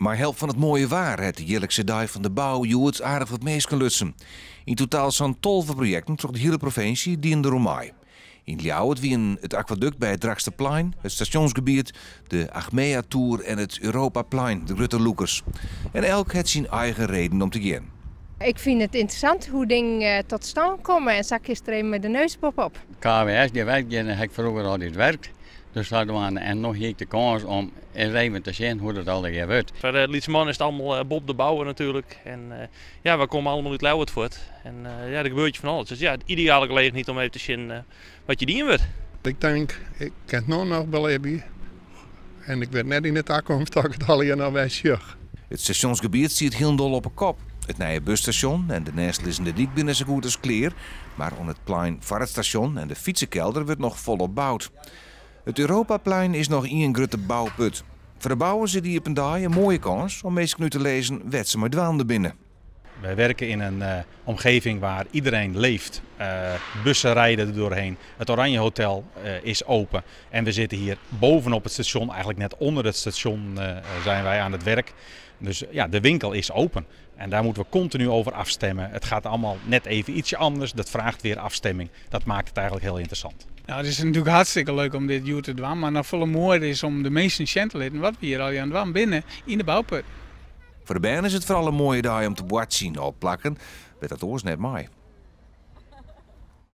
Mei help fan it moaie waar hat de jierlikse Dei fan de Bou hjoed aardich wat minsken lutsen. Yn totaal sa'n 12 projekten troch de hiele provinsje dienen deroan mei. Yn Ljouwert wienen it akwadukt by it Drachtsterplein, it stasjonsgebiet, de Achmea-toer en it Europaplein de grutte lûkers. En elk hat syn eigen reden om te gean. Ik fyn it ynteressant hoe't dingen tot stân komme en sa kinst der even mei de neus boppe-op. KWS die werk en ha ik froeger altyd werkt. Dus sadwaande en no hie ik de kâns om ris even te sjen hoe't it allegear wurdt. Foar de lytse man is it allemaal boppe de bouwen natuerlik. En ja, we komme allemaal út Ljouwert fuort. En ja, der gebeurt fan alles. Dus ja, de ideale gelegenheid om even te sjen wat hjir dien wurdt. Ik tink, ik kin it no noch belibje. En ik wit net yn de takomst oft ik it allegear noch wer sjoch. It stasjonsgebiet stiet hielendal op 'e kop. It nije busstasjon en de neistlizzende dyk binne sa goed as klear, mar oan it plein foar it stasjon en de fytsekelder wurdt noch folop boud. It Europaplein is noch ien grutte bouput. Foar de bouwers is de iepen dei in moaie kâns om minsken út te lizzen wêr't se mei dwaande binne. Wij werken in een omgeving waar iedereen leeft. Bussen rijden er doorheen. Het Oranje Hotel is open. En we zitten hier bovenop het station, eigenlijk net onder het station zijn wij aan het werk. Dus ja, de winkel is open. En daar moeten we continu over afstemmen. Het gaat allemaal net even ietsje anders. Dat vraagt weer afstemming. Dat maakt het eigenlijk heel interessant. Nou, it is natuerlik hartstikke leuk om dit hjoed te dwaan, mar noch folle moaier is om de minsken sjen te litten wat we hjir allegear oan it dwaan binne yn de bouput. Foar de bern is it foaral in moaie dei om te boartsjen op plakken wêr't dat oars net mei.